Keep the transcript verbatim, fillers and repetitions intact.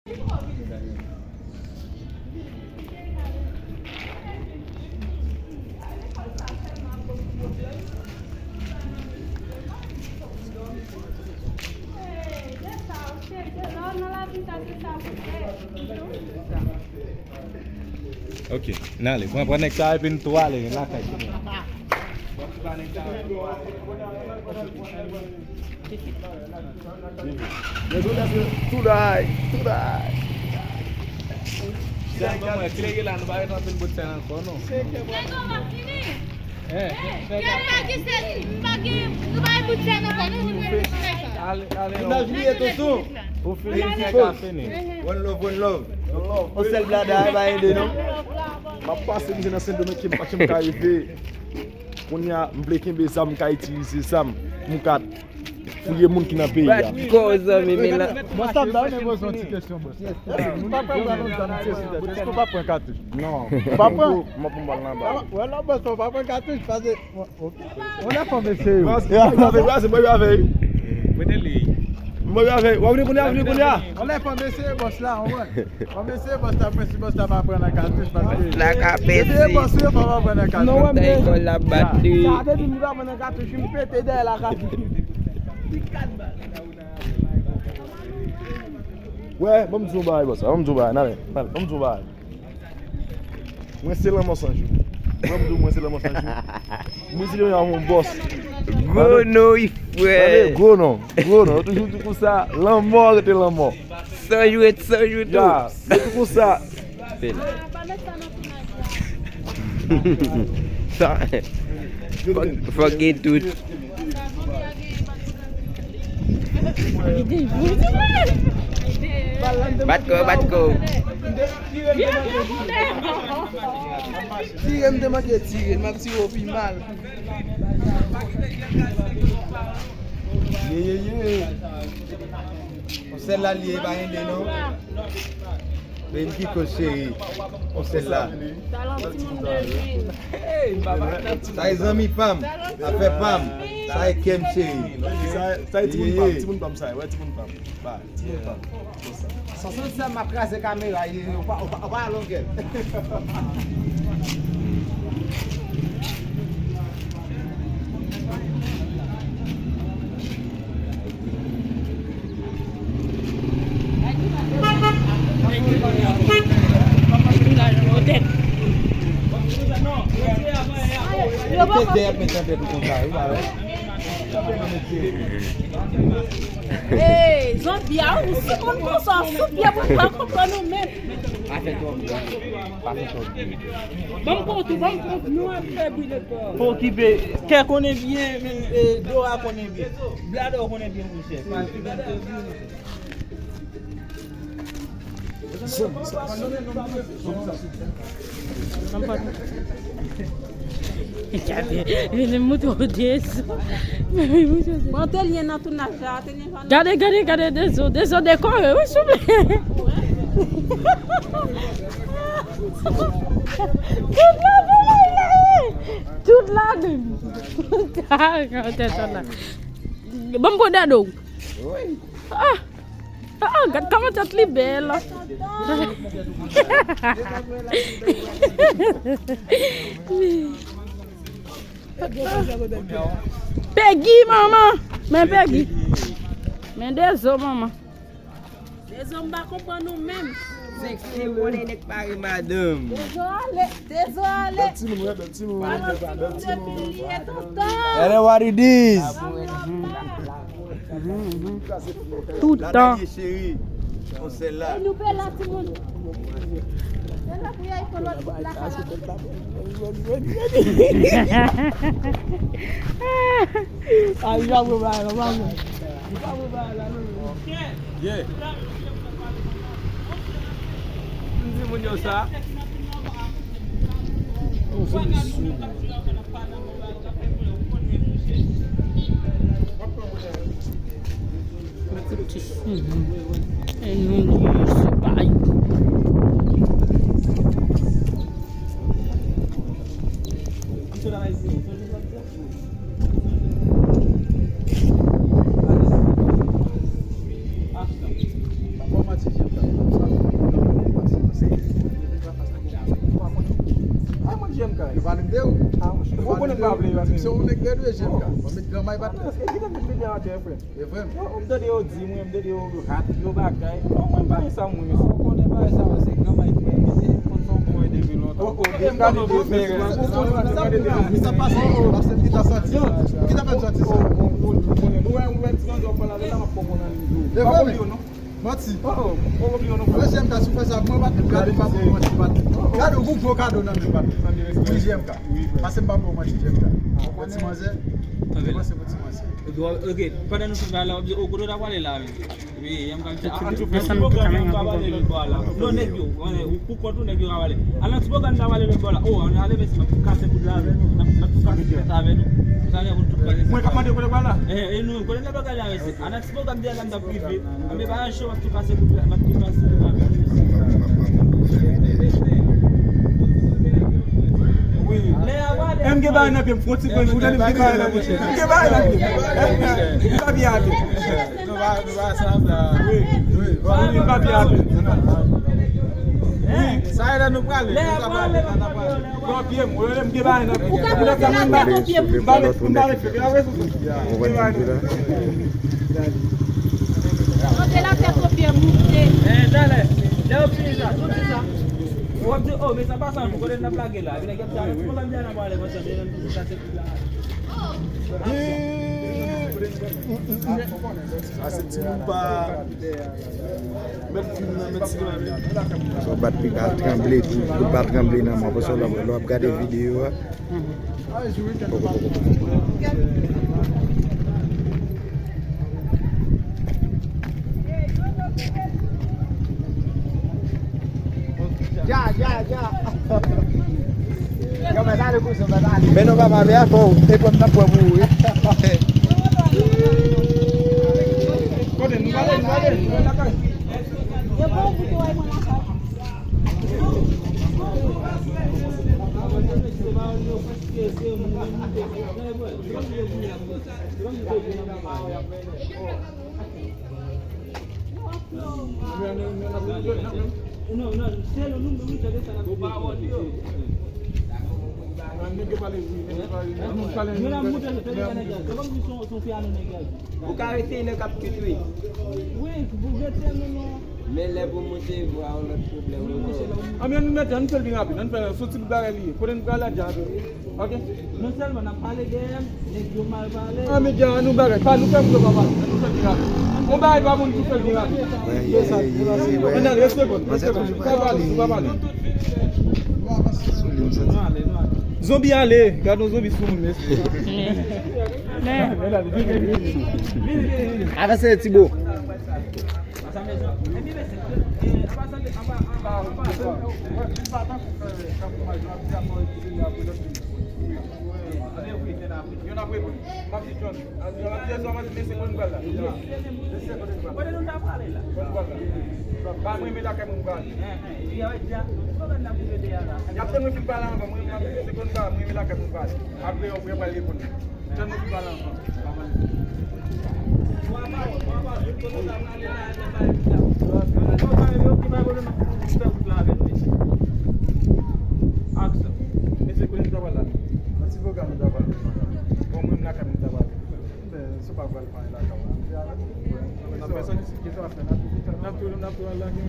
Ok, n ale. Pran, pran nèg sa epi n tou ale lakay. Tonight, tonight. Klere la, nou pa ret anpil bout sèl ankò, non. Nèg yo pa fini. Eh, kèl la ki se, m pa gen, nou pa gen bout sèl ankò, non, nou pa gen bout sèl ankò. Ale, ale, non. Ou fini, fè ka fini. One love, one love. On sèl blada, e pa ede, non. M ap pase misye nan Sendomeng, ke m pa janm ka rive. Kounye a, m vle kenbe sa, m ka itilize sa, m, m ka fouye moun ki nan peyi a. Bat kò, zanmi, men la. Bòs la, m ta renmen poze yon ti kesyon, bòs. Èske nou pa pran bal nan zòn, mesye, sou tèt? Èske w pa pran katouch? Non. Ou pa pran? M ap pran bal nan bal. Wè, non, bòs, ou pa pran katouch, paske, ok. On lè fò mesye yo. Bòs, mwen yo avè, mwen yo avè. Mwen yo avè. W ap vini kounye a, vini kounye a. On lè fò mesye, bòs la, on wè. Bon, mesye, bòs la, mwen si bòs la pa pran nan katouch, paske... Bòs la ka pèse. Depi bòs yo, fò pa pran nan katouch. Non, wè, men sa depi m pa pran nan katouch, m pete dèyè la katouch. Wè, ban m di w yon bagay, bòs la, ban m di w yon bagay, n ale, n ale, ban m di w yon bagay. Mwen se lanmò san jou. Ban m di w, mwen se lanmò san jou. Mwen se yon bòs. Gwo non, wi, frè. Tande, gwo non, gwo non. Yo toujou di konsa, lanmò rete lanmò. San jou ret san jou tou. Ya, se tou konsa. Sa, fòk, fòk gen tout. Bat kò, bat kò. Tire, m te manke tire, m ap tire w pi mal. Ye, ye, ye. Sèl la li ye, pa gen de non. Baby Kiko cheri. On sèl la. Talan timoun Bèlvin. Sa e zanmi pa m. Afè pa m. Sa e kè m cheri. Sa, sa e timoun pa m, timoun pa m sa, wè timoun pa m. Ba, timoun pa m. Konsa. Sa se sèl m ap kraze kamera, ye, ou pa, ou pa, ou pa longè. Yo pa konn. Ee, zanbi a, ou si konn konsa, sou pye pou pa konprann ou menm. Pa fè twòp bri. Pa fè twòp bri. Ban m kontou, ban m kontou, nou ap fè bri de kò. Fò okipe, kè konnen byen, men, e, do a konnen byen. Blada w konnen byen, monchè. Vini moutre w dezo. Mwen te lyen nan tounaj la, te lyen nan... Gade, gade, gade dezo, dezo dekore, wi, souple. Tout la, tout la, tout la. Ban m pran dado. Ah! Ah, gad kòman tèt li bèl. Peggy, manman. Men Peggy. Men dezo, manman. Dezo, m pa konprann ou menm. Seksi, konnen nèg pare madanm. Dezo ale, dezo ale. Bèl timoun, wè, bèl timoun, wè, bèl timoun. Depi li ye tonton. Tell her what it is. Tout tan. Cheri, on sèl la. E nou bèl la, timoun. Bèl la pou y al fè lòt bout la, ka la. Ay, y ap wè bagay la, pa bon. Y ap wè bagay la, non. Yeah. M di moun yo sa. Mete ti sou. E nou li sou bay. Se yon nèg rèd wi, J M K. Mwen met gran may pa tè. Eske ki tande pede atè, frè? E vre m. Yo, m tande yo di mwen, m tande yo rat, yo bagay. Non, mwen pa gen sa, mwen, mesye. Ou konnen bagay sa yo, se gran may ki mete, konn sa w konn depi lontan. Oh, oh, deja depi fè rèv. Sa pase, paske m ki ta santi sa. Ki ta fè m santi sa? Ou wè, ou wè ti granjè w pral ale la, m ap poko nan li tou. E vre, men. Manti. Oh, oh, oh, oh, oh. J M K, si w fè sa, mwen pa t gade, m pa pou manti, pa t. Gade, ou gwo kado nan men, pa t. Wi, J M K. Pase m pa pou manti, J M K. Ou ti manzè? Ou panse pou ti manzè? Ok, pandan nou fin pale la, w ap di, oh, kote w ta prale la, men? Wi, J M K, an tou ka, ti pwogram nan pa prale lòt bò a la. Non, nèg yo, ou pou kont ou, nèg yo ka prale. Al nan ti pwogram nan prale lòt bò a la. Oh, ann ale, mesye, m ap kase kout la avè nou. M ap, m ap tou kase tèt avè nou. Sa gen pou nou tou kase. Mwen k ap mande kote w prale la? Eh, eh, nou, kote nèg yo prale la, mesye? Al nan ti pwogram deyò la, m t ap rive. Anben pa yon cho, m ap tou kase kout la, m ap tou kase kout la. Wi. Lè a prale. Eh, m gen bagay nan pye m, fon ti pwen, ou tande m gen bagay nan pye m. M gen bagay nan pye m. Eh, m pa byen ate. Nou pa, nou pa sanble. Wi. Wi, m pa byen ate. Wi. Sa e lè nou prale. Lè a prale, m ap prale. Pran pye m, ou wè m gen bagay nan pye m. Ou ka pran pye m, ou ka pran pye m. M pa met, m pa met pye m. Ou wè m gen bagay nan pye m. Monte la tèt o pye moute. Eh, talè. Lè yo fini sa, tout di sa. Ou ap di, oh, men sa pa sa, nou konnen n ap lage la. Epi nèg y ap di, ah, tout moun ap di, ah, n ap prale, konsa, men nou sa se tout la. Sa se timoun pa mèt fim nan, mèt sinema. Sa w bat piga tranble tou, pou l pa tranble nan mwen, paske lè w ap gade videyo a. Dja, dja, dja. Yo, mèt ale kouzen, mèt ale. Men non, papa, men atò, e pran nan pran pou ou, wi. Kote nou prale, nou prale, nou prale lakay. Yo, bon, pou te wè mwen lakay. Ou ka rete lè k ap kuit, wi. Wi, pou rete, non, non. Men lè pou moute vwa, yon lòt pwoblèm ankò. Anben, ann mete, ann fè l pi rapid, ann fè l, se yon ti bout bagay li ye. Kote n prale la, dja, ok? Non sèlman n ap pale dèyè m, nèg yo mal pale. Anben, dja, ann nou bagay, pa nou fè moun yo pa pale, ann nou fè l pi rapid. Yon bagay pa moun tou fè l pi rapid. Ann ale, respè, respè, pa pale, nou pa pale. Zonbi ale, gade yon zonbi sou moun, mesye. Avanse, Tibo. Y ap tann mwen fin pale anvan, mwen, mwen, se konn sa, mwen renmen lakay moun pale. Apre, yo pral reponn. Tann mwen fin pale anvan. Aksyon. Mesye, kote nou ta pral la? Nan ti pwogram nou ta pral. Bon, mwen menm lakay mwen ta pral. Men, se pa pral fè anyen lakay mwen. N ap fè sa. Kisa w ap fè? N ap tou, n ap tou al lage.